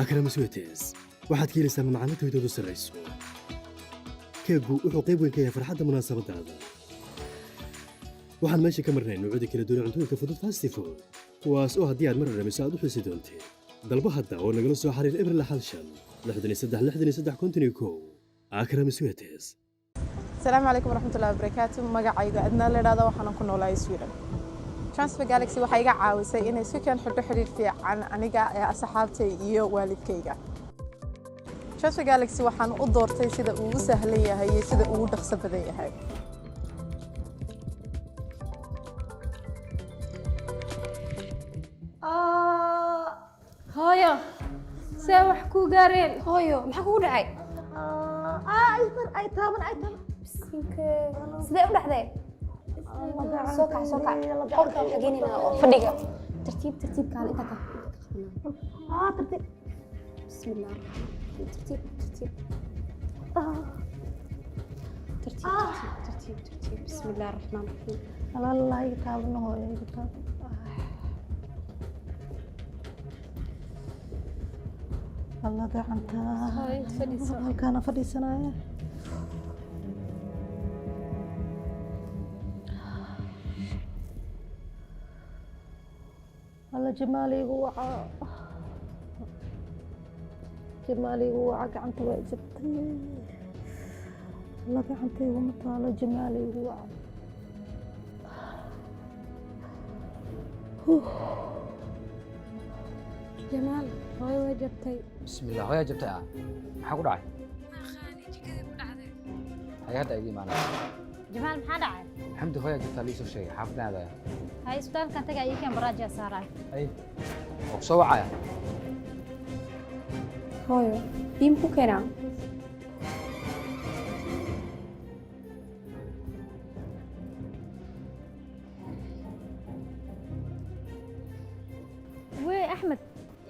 Akram Sweeties waxaad ka helaysaa mamacano tayadoodu sarrayso. Keeggu wuxuu qayb weyn ka yahay farxadda munaasabadaada. Waxaan meesha ka marnay noocyada kala duwan cuntooyinka fudud, fast food, kuwaas oo haddii aad mar dhadhamiso aad u xiisi doonteed. Dalbo hadda oo nagala soo xiriir 065 63 63 51. Akram Sweeties. Asalaamu calaykum waraxmatullahi wabarakaatu. Magacayga Adnaa la idhahda, waxaanan ku noolahay Sweden. Transfer Galaxy waxay iga caawisay inay isku keen xidho xidhiir fiican aniga ee asxaabtay iyo waalidkayga. Transfer Galaxy waxaan u doortay sida uu u sahlan yahay iyo sida uu u dhaqso badan yahay. Hooyo, see wax kuu gaareen? Hooyo, maxaa kugu dhacay? Ay taaban, ay taaban. Bisinka, sidee u dhacday? Soo kac, soo kac. Qolka waxaa geenaynaa oo fadhiga. Tartiib, tartiib, kaale inta ka Ah, tartiib. Bismillah, tartiib, tartiib, tartiib, tartiib, tartiib, tartiib. Bismillah raxmaan raxiim. Allah, iga taaban hooyo, iga taaban. Allah, gacanta. Hooyo, inta fadhiiso. Halkaana fadhiisanaya. Alla, Jamaaligu waca, Jamaaligu waca. Gacanta waa jabtay. Alla, gacanta iguma taalo. Jamaaligu waca. Jamaal, hooyo way jabtay. Bismillah, hooyaa jabtay? Ah, maxaa ku dhacay? Hay, hadda idii imaanaya. Jamaal, maxaa dhacay? Xamdi, hooyaa jabtaa liisoo sheegay, xaafaddan aadaya. Hay, isbitaalkan taga, ii keen baraajiya saaray. Hay, waa ku soo wacaya. Hooyo, biyo ku keenaa? Wey Axmed,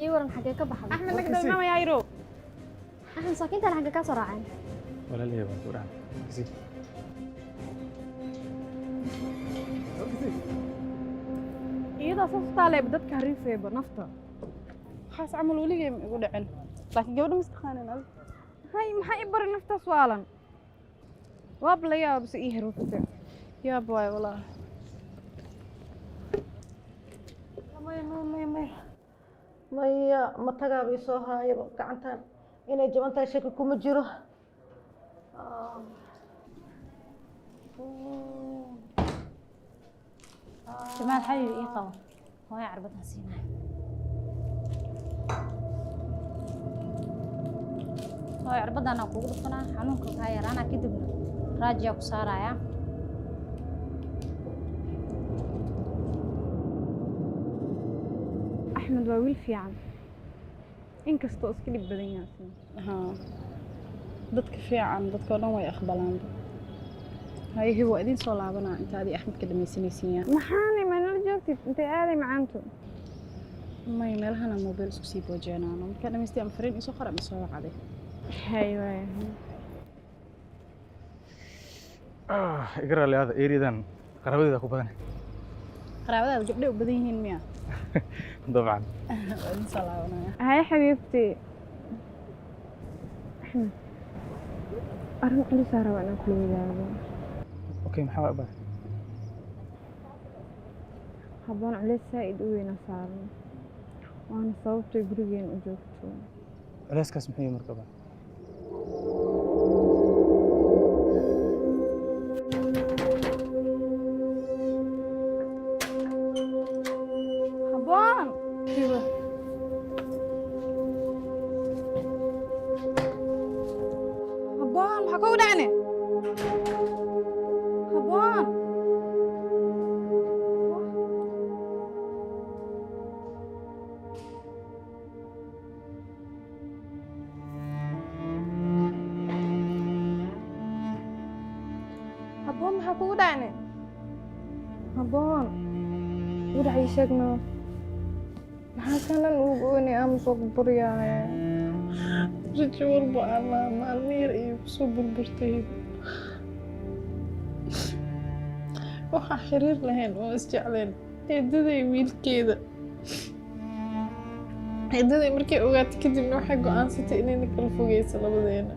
Ii waran, xaggee ka baxday? Axmed, naga dhalmamayayro. Axmed, masaakiintan xaggee kaa soo raaceen? Walaalahey baan ku dhahay. Kasi. Iyadaa saas u taaleeba dadka hariifeeba nafta. Waxaas camal weligay ma igu dhicin, laakiin gabadha mastaqaanin adi. Hay, maxaa i bari naftaas waalan? Waab la yaaba se ii haruufte. Yaab waay walaa. Maya, maya, maya, maya, maya, matagaaba isoo haayaba. Gacantan inay jaban tahay shaki kuma jiro. Jamaal, xabiibi, ii qabo, hooyo carbadan siinaya. Hooyo, cirbadaanaa kugu dhufanaa, xanuunka kaa yaraanaa, kadibna raajiyaa ku saaraya. Axmed waa wiil fiican, inkastoo iska dhib badan yahay. Haa, dadka fiican dadka oo dhan way aqbalaanba. Haye, waa idin soo laabanaa inta adii Axmed ka dhamaysanaysiin yaa. Maxaanay manala joogtid? Intay aaday macaantu? May, meelahana mobile isku sii boojeenaano. Markaa dhamaystay ama fariin isoo qor ama soo wacday. Hay waaya. Ah, iga raalli aada, eriyadan qaraabadeeda ku badan. Qaraabadaada gabdhay u badan yihiin miya? Dabcan. Waa idin soo laabanaya. Haye xabiibti. Axmed, arrin culisaa rabaa inaan kula wadaago. Okay, maxaa waa baa? Habboon culeys saa'id u weyna saaran, waana sababtay gurigeen u joogto. Culeyskaas muxuu yahay marka baa? Habboon, hibo. Habboon, maxaa kugu dhacne? Habboon. Habboon, maxaa kugu dhacne? Habboon, ugu dhac, ii sheegno. Maxaa kanan ugu oynay ama soo buryaaya? Rajo walba aan lahaa maalmo yar ayay kusoo burburtay, Hibo. Waxaan xiriir lahayn oo isjecleen eedaday wiilkeeda. Ciddadii markay ogaatay kadibna waxay go'aansatay inayna kala fogeyso labadeena.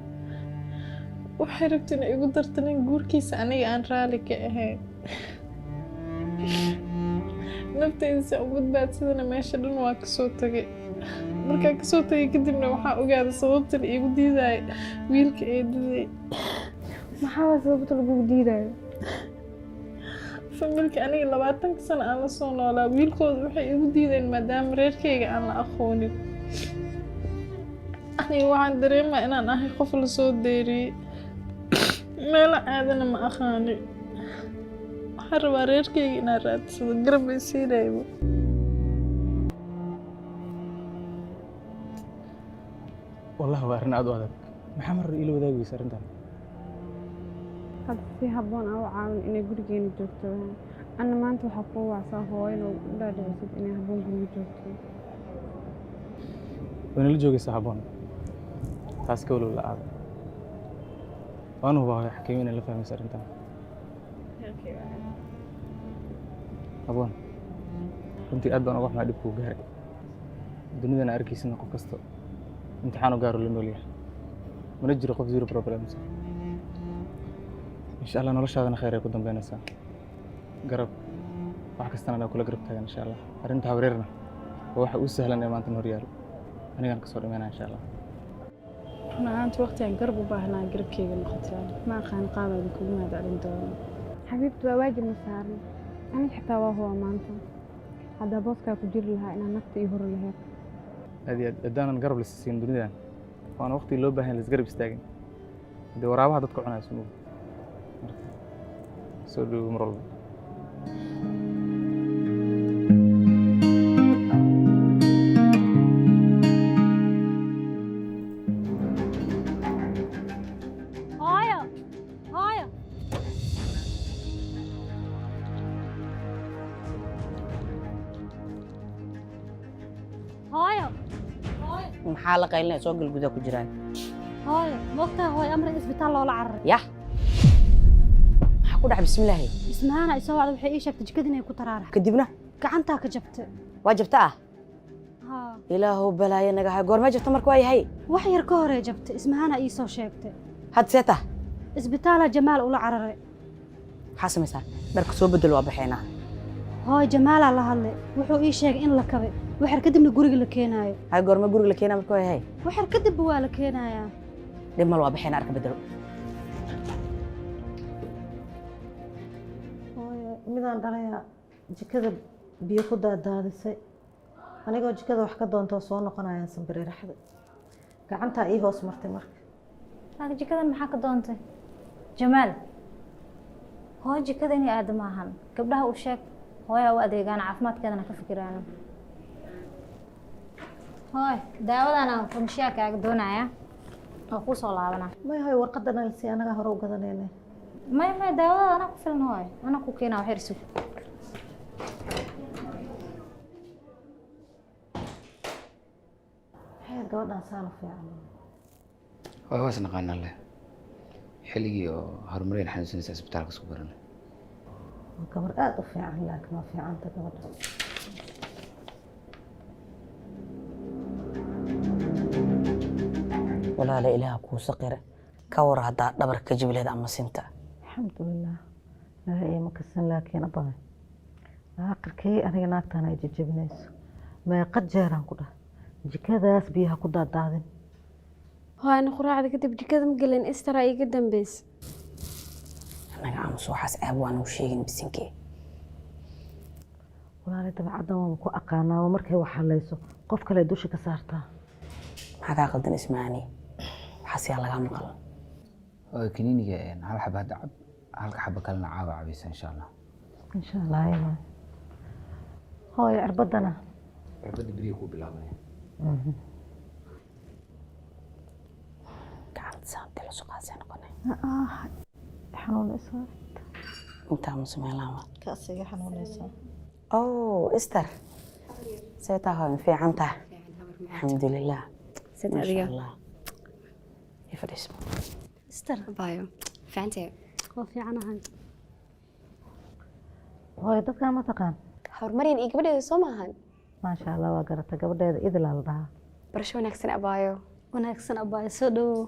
Waxay rabtay inay igu darto nin guurkiisa aniga aan raali ka ahayn. Naftayda si aan u badbaadsadana meesha dhan waa kasoo tagay. Markaan kasoo tagay kadibna waxaa ogaaday sababta la iigu diidayo wiilka eedaday. Maxaa waa sababta lagugu diidayo? Familka aniga 20-ka sano aan la soo noolaa wiilkooda waxay igu diideen maadaama reerkayga aan la aqoonin. Aniga waxaan dareemaa inaan ahay qof la soo deeriyey. Meelo aadana ma aqaani. Waxaan rabaa reerkayga inaan raadsado, garab ay siinayba. Wallahi waa arrin aad u adag. Maxaa mar hore iila wadaagi weysa arrintan? Hadda si habboon aa u caawin inay gurigeena joogto. Anna maanta waxaa kuu wacsaa hooyo inuu u dhaadhicisid inay habboon guriga joogto. Wayna la joogaysaa habboon. Taas ka walow la'aada. Waan hubaa hooyo Xakiimo inay la fahmayso arrintan. Habboon, runtii aad baan uga xumaa dhibkuu gaaray. Dunidana arkaysidna qof kasta imtixaan u gaar uu la nool yahay. Mana jiro qof zero problems ah. Insha Allah noloshaadana khayr ay ku dambeynaysaa. Garab wax kastana anaa kula garab taagan insha Allah. Arrinta habaryarna waa waxa ugu sahlan ee maanta hor yaalo. Anigaan kasoo dhameynaya insha Allah. Run ahaantii waqti aan garab u baahnaa garabkayga noqotaa. Ma aqaan qaabaadan kugu mahadcelin doono. Xabiibti waa waajib na saaran. Aniga xitaa waa huwa maanta. Haddaa booskaa ku jiri lahaa inaan nafta ii huri lahayd. Aad iyo aad haddaanan garab la siin dunidan, waana waqti loo baahan yahay la isgarab istaagin. Dee waraabaha dadka cunaya sumuhu. Marka soo dhawow mar walba. Hooyo, hooyo. Hooyo, hooyo. Maxaa la qaylinaya? Soo gal, gudaha ku jiraan. Hooyo, moogtahay hooyo Amran isbitaal loola cararay. Yah, maxaa ku dhacay? Bismillaahi. Ismaana isoo wacda, waxay ii sheegtay jikada inay ku taraarax. Kadibna? Gacantaa ka jabtay. Waa jabta ah? Haa. Ilaahow balaayo naga hay. Goormee jabta marka? Waa yahay. Wax yar ka horee jabtay, Ismaana ii soo sheegtay. Had see tah? Isbitaala Jamaal ula cararay. Maxaa samaysaa? Dharka soo bedel, waa baxeenaa. Hooyo, Jamaalaa la hadlay, wuxuu ii sheegay in la kabay wax yar kadibna guriga la keenaayo. Hay, goormee guriga la keenaa marka? Waa yahay. Wax yar kadibba waa la keenayaa. Dhib mal, waa baxeenaa, dharka bedelo. Hooyo, midaan dhalayaa jikada biyo ku daadaadisay. Anigoo jikada wax ka doontoo soo noqonayaan sambiriiraxda. Gacantaa ii hoos martay marka. Laakiin jikadan maxaa ka doontay Jamaal? Hooyo jikada inay aado maahan. Gabdhaha u sheeg, hooyaa u adeegaan, caafimaadkeedana ka fikiraano. Hooy, daawadan aan farmashiyaa kaaga doonaya oo kuu soo laabanaa. May hooyo, warqadan alsi anaga hore u gadanayna. May may, daawada anaa ku filan hooy, anaa ku keenaa, wax yar sug. Maxay gabadhan saan u fiican? Waa waas naqaanaa leh. Xilligii oo horumareen xanuunsanaysa isbitaalka isku baranay. Waa gabar aada u fiican, laakiin waa fiicanta gabadha. Walaala, Ilaaha kuu saqira. Ka war haddaa dhabar ka jabi lahayd ama sinta? Alxamdulilah, Ilaahay iima kasin, laakiin abay aakhirkii aniga naagtaan ay jajabinayso. Meeqa jeeraan ku dhahay jikadaas biyaha ku daadaadin? Hooyo, quraacda kadib jikada ma gelin, istara iiga dambaysa. Annaga aamus, waxaas ceeb waa nagu sheegin bisinkee. Walaali, dabeecaddan waan ku aqaanaa. Waa markay wax halayso qof kale dusha ka saartaa. Maxaa kaa qaldan, Ismaani? Waxaas yaa lagaa maqal. Hooyo, kiniiniga hal xaba hadda cab, halka xaba kalena caawa cabaysa insha Allah. Insha Allah. Aywa hooyo, cirbadana? Cirbadda beriga kuu bilaabanaya. Gacanta saantee la soo qaadasay noqonay. Xanuunaysaa. Intaa ma sameyn. Kaasiga xanuunaysaa. Oh, Esther, see taa hooyo? Fiican taha, alxamdulilah. Sida Masha adiga? Allah. Ii fadhiiso. Esther. Bayo. Fiicantee? Waa fiicanahay. Hooyo, dadkaa ma taqaan? Horumaryan iyo gabadheeda soo maahan? Maasha Allah, waa garata gabadheeda idilaa la dhahaa. Barasho wanaagsan abaayo. Wanaagsan abaayo, soo dhawow.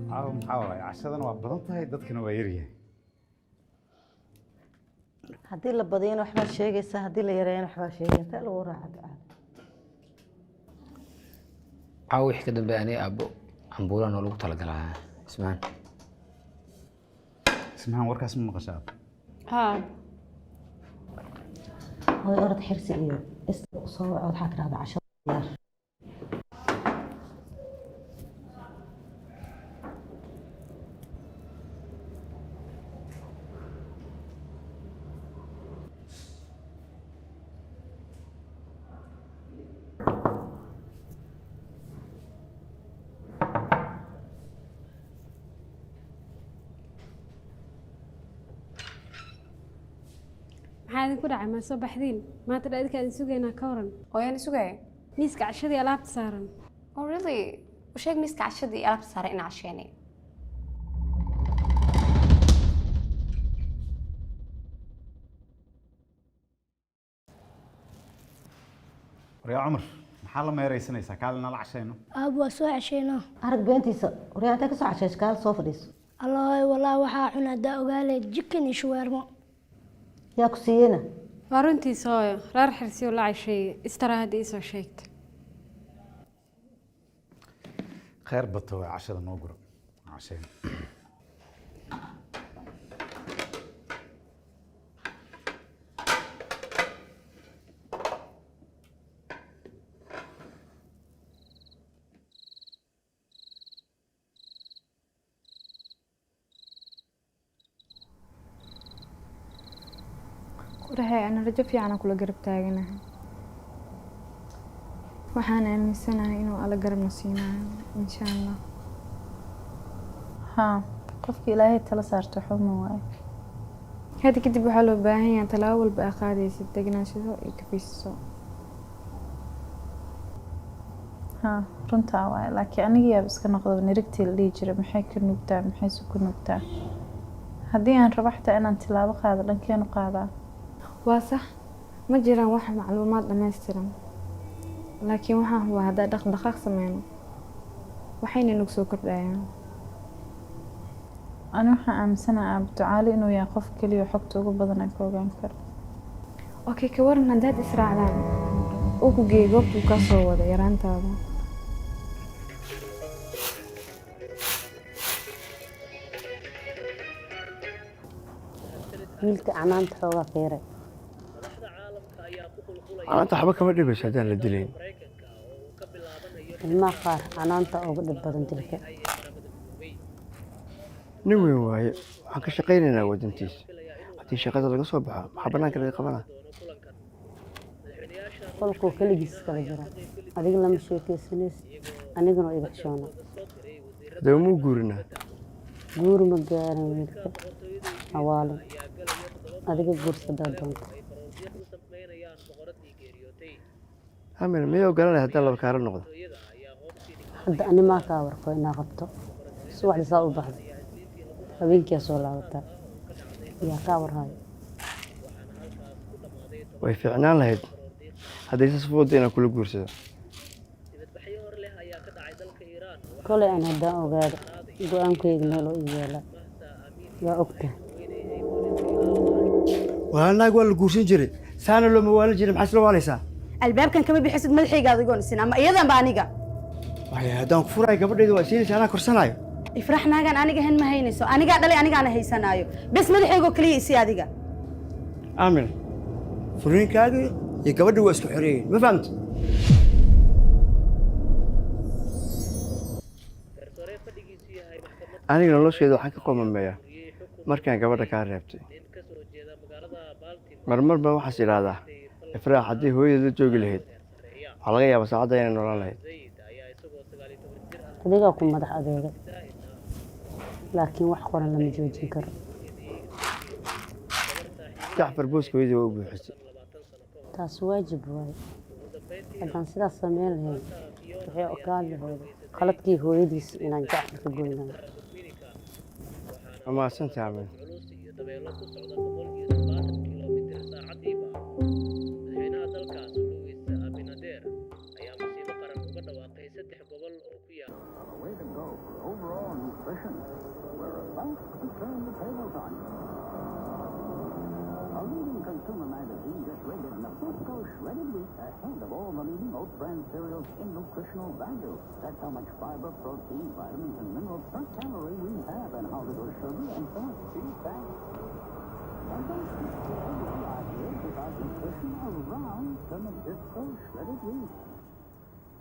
Caawa maxaa waaye? Cashadana waa badan tahay, dadkana waa yaryahay. Haddii la badiyana waxbaad sheegaysaa, haddii la yareeyana waxbaad sheegaysaa. Intee lagu raaca ducaale? Caawa wixii ka dambeeya aniga aabbo cambuulaan oo lagu talagalaa Ismaan. Ismahaan, warkaas ma maqashaa? Haa. Hooy, orod Xirsi iyo Istar soo waco, waxaa tidhahdaa cashada diyaar. Maxaa idinku dhacay? Maa soo baxdiin maanta? Dha idinka idin sugaynaa, ka waran? Hooyaan sugaya. Miiska cashadii alaabta saaran. Oh really? U sheeg miiska cashadii iyo alaabta saaran inaan casheenay. Waryaa Cumar, maxaa la meeraysanaysaa? Kaali nala cashayno. Aab, waa soo casheynaa. Arag beentiisa. Waryaa, intee ka soo cashayso? Kaal soo fadhiiso. Allahay, walaa waxaa cuna haddaa ogaaleed jikin iyo shuweermo. Yaa ku siiyeyna? Waa runtiisa hooyo, reer Xirsiyo la casheeyey, Istara hadda iisoo sheegta. Khayr bato waa cashada noo guro, cashayno. Quraxay, ana rajo fiican kula garab taaganahay. Waxaan aaminsanahay inuu Alla garabna siinayo, insha Allah. Haa, qofka Ilaahay tala saarto xuma waaye. Hadda kadib waxaa loo baahan yahay tallaabo walba aa qaadaysid degenaanshaho iyo kafiisaso. Haa, runtaa waaye, laakiin aniga yaaba iska noqdo nirigtii la dhihi jiray maxay ka nuugtaa, maxayse ku nuugtaa? Haddii aan rabo xataa inaan tilaabo qaado, dhankeenu qaadaa? Waa sax, ma jiraan wax macluumaad dhammaystiran, laakiin waxaan hubaa haddaan dhaqdhaqaaq sameyno waxayna nagu soo kordhayaan. Ani waxaan aaminsanahay Aabo Ducaale inuu yahay qof keliya oo xogta ugu badan aan ka ogaan karo. Okay, ka waran haddaad israacdaan, uu ku geeyo goobtuu kaa soo wada yaraantaada? Wiilka canaanta xoogaa fiiray. Canaanta waxba kama dhibayso haddaan la dilayn. Ilmaha qaar canaanta uga dhib badan dilka. Nin weyn waaye, waxaan ka shaqaynaynaa wadantiisa. Haddii shaqada laga soo baxo, maxaa bannaanka laga qabanaa? Qolkuu keligiis kala jira, adiga lama sheekaysanaysid, aniguna waa iga xishoona. Haddaba muu guurinaa? Guur ma gaarin wiilka, hawaalin adiga guursadaa doonta. Amin miyay ogolanaya haddaan laba kaaro noqdo? Hadda ani maa kaa warqo inaa qabto? Subaxdii saa u baxda, habeenkiyaa soo laabataa, yaa kaa warhayo? Way fiicnaan lahayd hadday sas fududda inaan kula guursado. Kolay aan haddaan ogaado go-aankayga meel oo ii yaala waa ogtahay. Walaal, naag waa la guursan jiray, saana looma waalan jiray. Maxaa isla waalaysaa? Albaabkan kama bixisid madaxayga adigoon isin ama iyadan ba aniga. Waxay haddaan ku furaayo gabadhayda waa siinaysa, anaa korsanaayo. Ifrax, naagaan aniga hen ma haynayso. Anigaa dhalay, anigaana haysanaayo. Bes, madaxaygoo keliya isi adiga. Aamin, furiinkaaga iyo gabadha waa isku xoreeyeen, ma fahamta? Aniga nolosheeda waxaan ka qomameeyaa markaan gabadha kaa reebtay. Marmar baan waxaas idhaahdaa, Ifraax haddii hooyadeed la joogi lahayd, waxaa laga yaabaa saacadda inay noolaan lahayd. Adigaa ku madax adeega, laakiin wax qoran lama joojin karo. Jacfar booska hooyadii waa u buuxisay. Taas waajib waaye. Haddaan sidaas samayn lahayn, waxay ogaan lahayd qaladkii hooyadiis inaan Jacfar ka goynayo. Waa mahadsantahay amiin.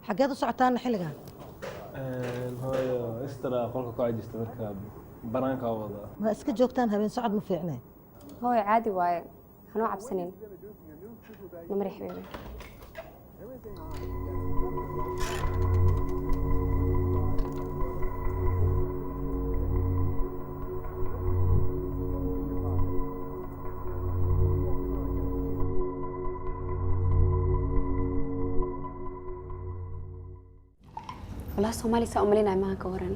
Xaggeed u socotaana xilligan? Hooyo, Istara qolka ku cajista, marka banaanka wadaa. Ma iska joogtaan? Habeen socod ma fiicne. Hooyo, caadi waaye, hanoo cabsanin. Namari xabiibi. Wallahi Soomaali saa umalinaya maaha, ka waran?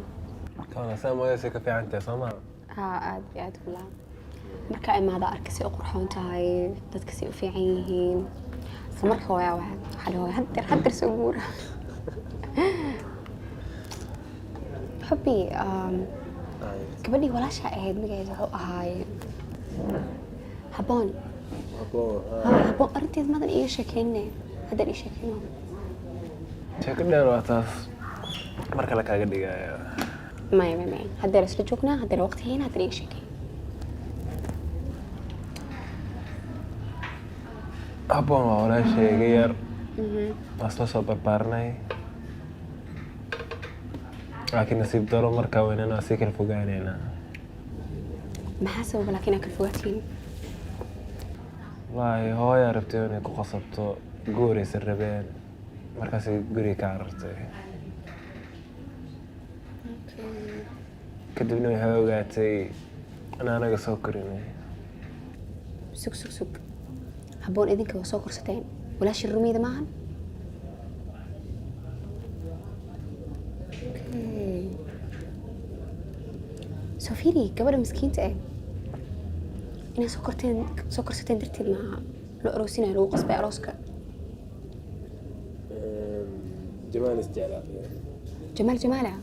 Kaana saa moodaysa ka fiican tahay, soo maha? Haa, aad iyo aad walaa. Markaa imaada arka si u qurxoon tahay, dadka si u fiican yihiin. Isla marka hooyaa waxaa la hooya haddeer haddeer soo guura. Xubbi, gabadhii walaasha ahayd magaceeda wuxuu ahaay Habboon. Haa, Habboon arrinteed madan iiga sheekeynne, haddeer ii sheekeyno. Sheeko dheer waa taas, mar kale kaaga dhigaya. Maya, maya, maya, haddeer isla joognaa, haddeer waqti hayna, haddeer iiga sheekey. Habboon waa walaashay iga yar. Waa isla soo barbaaranay, laakiin nasiib daro markaa weynana waa sii kala fogaaneynaa. Maxaa sababa laakiin aa kala fogaatiin? Wallaahi hooyaa rabtay inay ku qasabto guuraysa rabeen, markaasay guriga ka carartay. Kadibna waxay ogaatay in anaga soo korinay. Sug, sug, sug. Habboon idinka waa soo korsateen, walaashii rumeyda maahan? Okay. Soo fiiri gabadha miskiinta ah, inay soo korteen, soo korsateen darteed maaha loo aroosinayo, lagu qasbay arooska. Jamaal isjeclaaday. Jamaal, jamaala,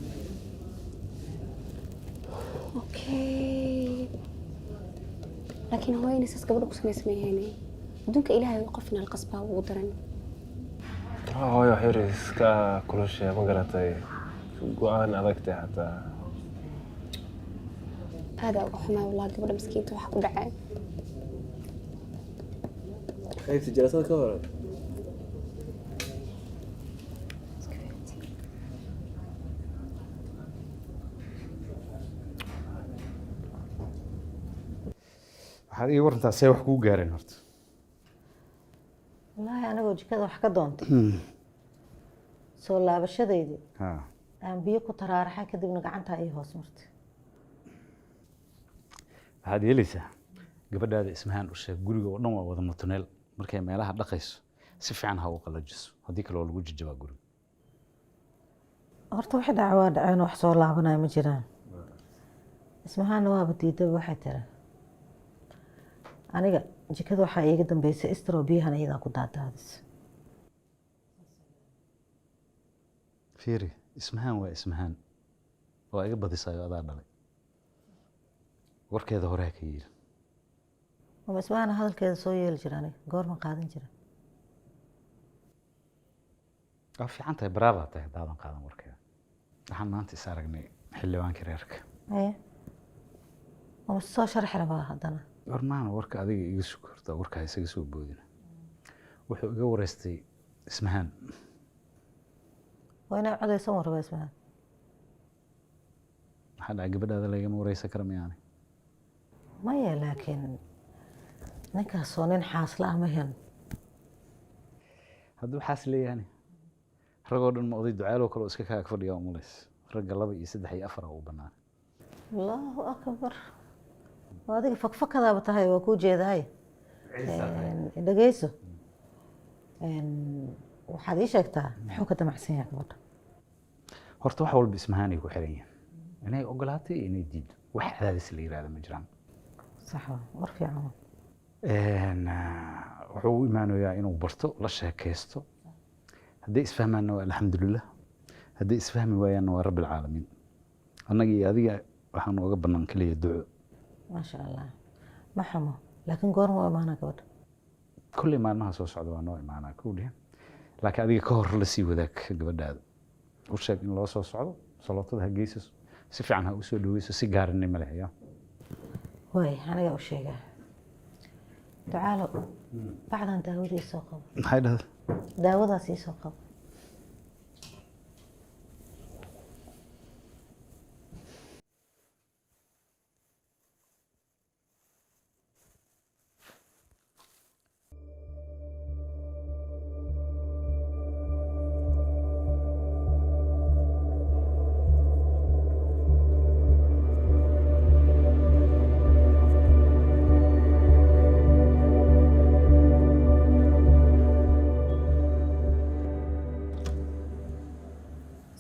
okay. Laakiin hooyana saas gabadha ku samaysamayeen. Adduunka Ilaahay qof inaa la qasbaa ugu daran. Hooyo wax yar iska kulushe, ma garatay? Go-aan adagtay xataa. Aadaa uga xumaa wallahi gabadha miskiinta waxa ku dhacay. Qaybta jalsada ka waran? Waxaad ii warantaa see wax kuu gaareen horta? Wallaahi anigoo jikada wax ka doontay, soo laabashadeydii aan biyo ku taraaraxay, kadibna gacantaa ii hoos martay. Waxaad yeelaysaa, gabadhaada Ismahaan u sheeg, guriga oo dhan waa wada mutuneel. Markay meelaha dhaqayso si fiican ha u qalajiso, haddii kale waa lagu jajabaa guriga. Horta wixii dhacay waa dhaceen, wax soo laabanaya ma jiraan. Ismahaanna waaba diidaba, waxay tiri aniga jikada waxaa iiga dambeysay Istro, biyahan iyadaa ku daadaadisa. Fiiri, Ismahaan waa Ismahaan, waa iga badisayo, adaa dhalay, warkeeda hore ha ka yeelin. Mama, Ismahaana hadalkeeda soo yeeli jira? Aniga goorma qaadan jira? Waa fiican tahay, baraabaa tahay haddaadan qaadan warkeeda. Waxaan maanta is aragnay xildhibaankii reerka. Haye, mama soo sharxi rabaa haddana? War maana, warka adiga iga sug horta, warka ha isaga soo boodina. Wuxuu iga wareystay Ismahaan. Waa inay codaysan warabaa Ismahaan? Maxaa dhacay? Gabadhaada lagama wareysan kara miyaani? Maya, laakiin ninkaasoo nin xaasla ah ma hen. Hadduu xaas leeyahani, ragoo dhan ma oday ducaaloo kale oo iska kaaga fadhiya umulays? Ragga laba iyo saddex iyo afar u bannaan. Allahu akbar, waa adiga fakfakadaaba tahay, waa kuu jeedahay. Dhegeyso, waxaad ii sheegtaa muxuu ka damacsan yahay gabadha? Horta wax walba Ismahaanay ku xiran yihiin, inay ogolaatay iyo inay diido. Wax cadaadis la yiraahdo ma jiraan. Sax waa, war fiican waa. Wuxuu u imaanayaa inuu barto, la sheekaysto. Hadday isfahmaanna waa alxamdulilah, hadday isfahmi waayaanna waa rabbi alcaalamiin. Annaga iyo adiga waxaa nooga bannaan keliya duco. Maasha Allah, ma xumo, laakiin goorma u imaanaa gabadha? Kolley maalmaha soo socda waa noo imaanaa kowdhe, laakiin adiga ka hor la sii wadaag gabadhaada, u sheeg in loo soo socdo, salootada ha geysaso, si fiican ha u soo dhaweyso, si gaarinimo leh ya. Waay, anigaa u sheegaa. Ducaalo, bacdan daawada ii soo qabo. Maxay dhahda? Daawadaas ii soo qabo.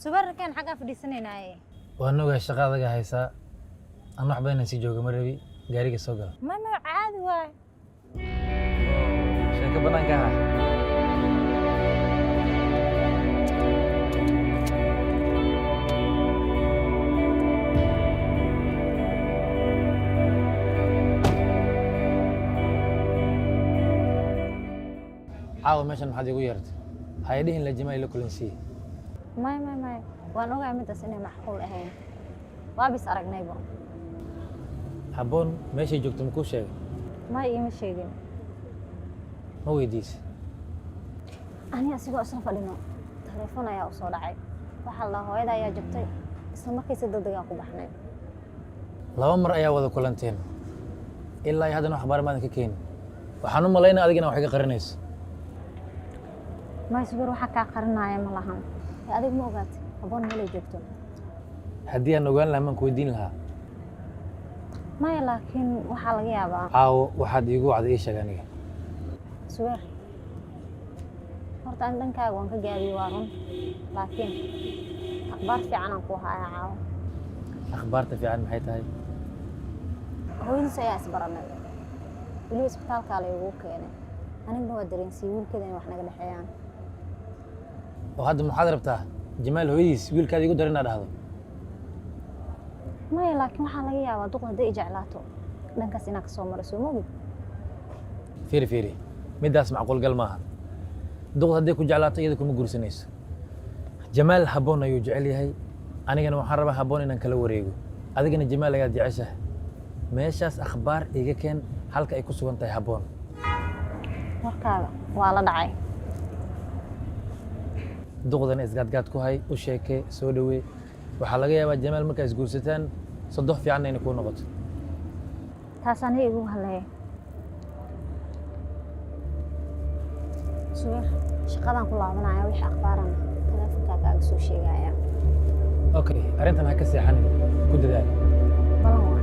Subarkan xaggaa fadhiisanaynaaye. Waan ogahay shaqa adaga haysaa, an wax badan sii jooga ma rabi, gaariga soo gala. Ma caadi waay. Sheeko banaanka ah. Caawa meeshan maxaad igu yeertay? Ha i dhihin la jimaa ila kulansiiye. May may may, waan ogahay midaas inay macquul ahayn, waabis aragnayba. Habboon meeshay joogto makuu sheegay? May, iima sheegin. Ma weydiisay? Ani asigoo isla fadhino telefoon ayaa u soo dhacay, waxaa la hooyada ayaa jabtay, isla markii si degdegaa ku baxnay. 2 mar ayaa wada kulanteen, ilaa iyo haddana wax akhbaar maadan ka keenin. Waxaan u malaynaa adigana wax iga qarinayso. May Subeer, waxaa kaa qarinaya ma lahan. Ee adig ma ogaatay Habboon meelay joogto? Haddii aan ogaan lahaa maan ku weydiin lahaa? Maya, laakiin waxaa laga yaabaa. Caawo waxaad iigu wacday ii sheeg aniga. Subeer, horta ani dhankaaga waan ka gaabiyey, waa run, laakiin akhbaar fiican aan ku hayaa caawo. Akhbaarta fiican maxay tahay? Hooyadiis ayaa isbaranay, weliba isbitaalkaa la igu keenay, aniguna waa dareensiiyey wiilkeeda inay wax naga dhexeeyaan. Oo hadda maxaad rabtaa? Jamaal hooyadiis wiilkaada igu dar inaad dhahdo? Maya, laakiin waxaa laga yaabaa duq hadday i jeclaato dhankaas inaa kasoo maro, soo mogi. Fiiri fiiri, middaas macquul gal maaha. Duqd hadday ku jeclaato iyada kuma guursanayso. Jamaal Habboon ayuu jecel yahay, anigana waxaan rabaa Habboon inaan kala wareego, adigana Jamaal ayaad jeceshahay. Meeshaas akhbaar iiga keen halka ay ku sugan tahay Habboon. Warkaaga waa la dhacay. Duqdana isgaadgaad ku hay, u sheekee, soo dhawee. Waxaa laga yaabaa Jamaal markaa isguursataan sodox fiicanna inay kuu noqoto. Taas aniga igu haleeya. Subeer, shaqadaan ku laabanaya, wixii akhbaarana teleefonkaa kaaga soo sheegaya. Okay, arrintan ha ka seexanin, ku dadaal. Balan waa.